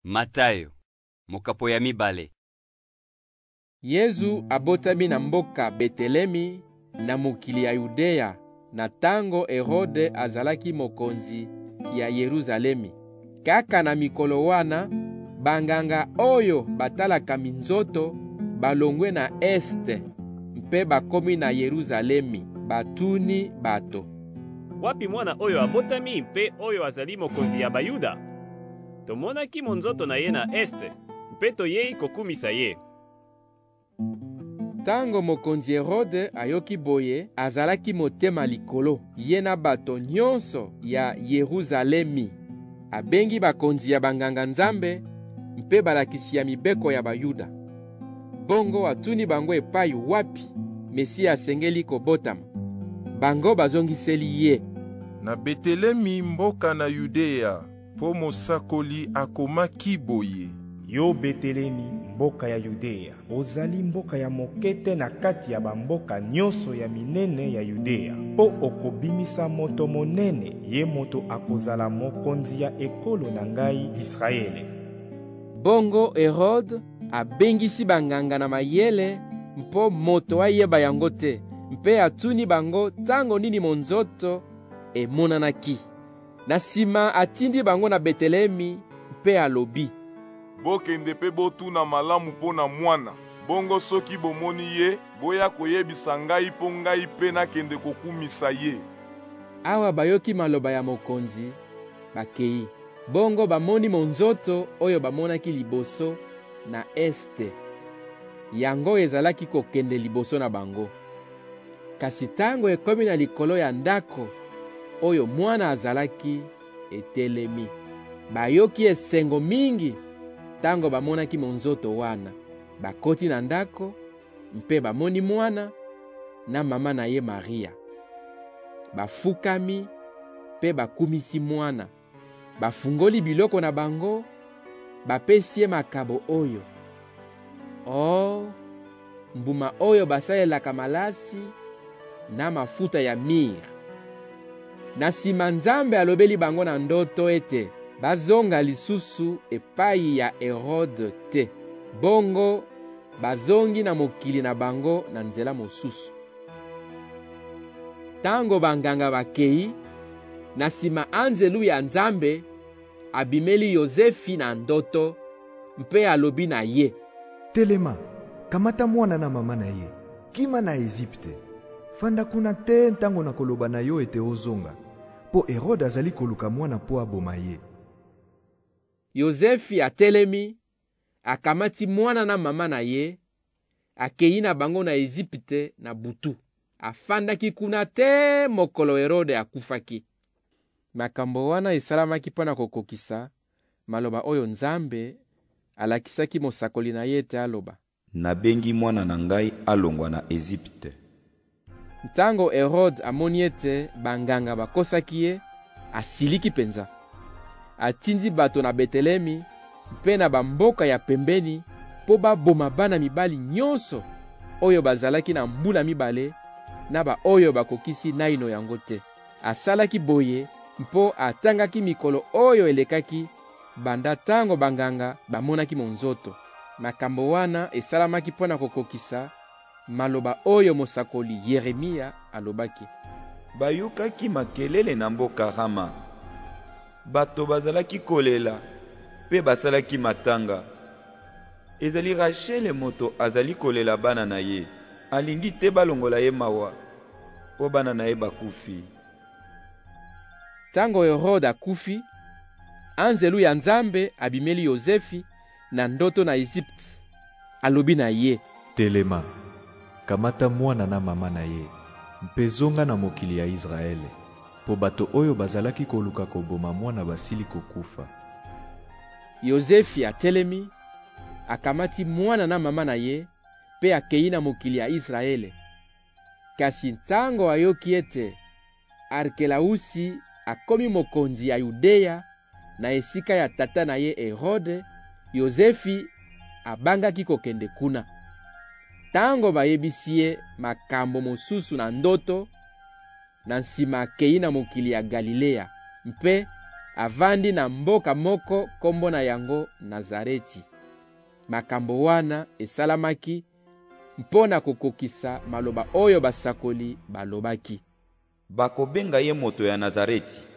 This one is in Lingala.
Matayo, mokapo ya mibale. Yezu abotami na mboka Betelemi na mokili ya Yudea na tango Erode azalaki mokonzi ya Yeruzalemi. Kaka na mikolo wana, banganga oyo batalaka minzoto balongwe na este mpe bakomi na Yeruzalemi, batuni bato: Wapi mwana oyo abotami mpe oyo azali mokonzi ya Bayuda? Tomonaki monzoto na ye na este mpe toyei kokumisa ye. Tango mokonzi Erode ayoki boye, azalaki motema likolo, ye na bato nyonso ya Yeruzalemi. Abengi bakonzi ya banganga-Nzambe mpe balakisi ya mibeko ya Bayuda. Bongo atuni bango epai wapi Mesia asengeli kobotama. Bango bazongiseli ye: Na Betelemi, mboka na Yudea, mpo mosakoli akomaki boye: Yo Betelemi, mboka ya Yudea, ozali mboka ya moke te na kati ya bamboka nyonso ya minene ya Yudea, mpo okobimisa moto monene, ye moto akozala mokonzi ya ekolo na ngai Israele. Bongo Erode abengisi banganga na mayele mpo moto ayeba yango te, mpe atuni bango tango nini monzoto emonanaki. Na sima atindi bango na Betelemi mpe alobi: Bokende mpe botuna malamu mpo na mwana. Bongo soki bomoni ye, boya koyebisa ngai mpo ngai mpe nakende kokumisa ye. Awa bayoki maloba ya mokonzi, bakei. Bongo bamoni monzoto oyo bamonaki liboso na este. Yango ezalaki kokende liboso na bango. Kasi tango ekomi na likolo ya ndako oyo mwana azalaki etelemi, bayoki esengo mingi tango bamonaki monzoto wana. Bakoti na ndako mpe bamoni mwana na mama na ye Maria. Bafukami mpe bakumisi mwana. Bafungoli biloko na bango, bapesi ye makabo oyo: or, mbuma oyo basalelaka malasi na mafuta ya mire. Na nsima Nzambe alobeli bango na ndoto ete bazonga lisusu epai ya Erode te. Bongo bazongi na mokili na bango na nzela mosusu. Tango banganga bakei, na nsima anzelu ya Nzambe abimeli Yozefi na ndoto mpe alobi na ye: Telema, kamata mwana na mama na ye, kima na Ezipte. Fanda kuna te ntango nakoloba na yo ete ozonga, mpo Erode azali koluka mwana mpo aboma ye. Yozefi atelemi, akamati mwana na mama na ye, akei na bango na Ezipte na butu. Afandaki kuna te mokolo Erode akufaki. Makambo wana esalamaki mpo na kokokisa maloba oyo Nzambe alakisaki mosakoli na ye ete aloba: Nabengi mwana na ngai alongwa na Ezipte. Ntango Erode amoni ete banganga bakosaki ye, asiliki penza. Atindi bato na Betelemi mpe na bamboka ya pembeni mpo baboma bana mibali nyonso oyo bazalaki na mbula mibale na baoyo bakokisi naino yango te. Asalaki boye mpo atangaki mikolo oyo elekaki banda tango banganga bamonaki monzoto. Makambo wana esalamaki mpo na kokokisa maloba oyo mosakoli Yeremia alobaki. Bayokaki makelele na mboka Rama, bato bazalaki kolela mpe basalaki matanga. Ezali Rashele moto azali kolela bana na ye, alingi te balongola ye mawa mpo bana na ye bakufi. Tango Erode akufi, anzelu ya Nzambe abimeli Yozefi na ndoto na Ezipte, alobi na ye: Telema, kamata mwana na mama na ye, mpe zonga na mokili ya Israele, mpo bato oyo bazalaki koluka koboma mwana basili kokufa. Yozefi atelemi, akamati mwana na mama na ye, mpe akei na mokili ya Israele. Kasi ntango ayoki ete Arkelausi akomi mokonzi ya Yudea na esika ya tata na ye Erode, Yozefi abangaki kokende kuna. Tango bayebisi ye makambo mosusu na ndoto, na nsima akei na mokili ya Galilea mpe Avandi na mboka moko kombo na yango Nazareti. Makambo wana esalamaki mpo na kokokisa maloba oyo basakoli balobaki. Bakobenga ye moto ya Nazareti.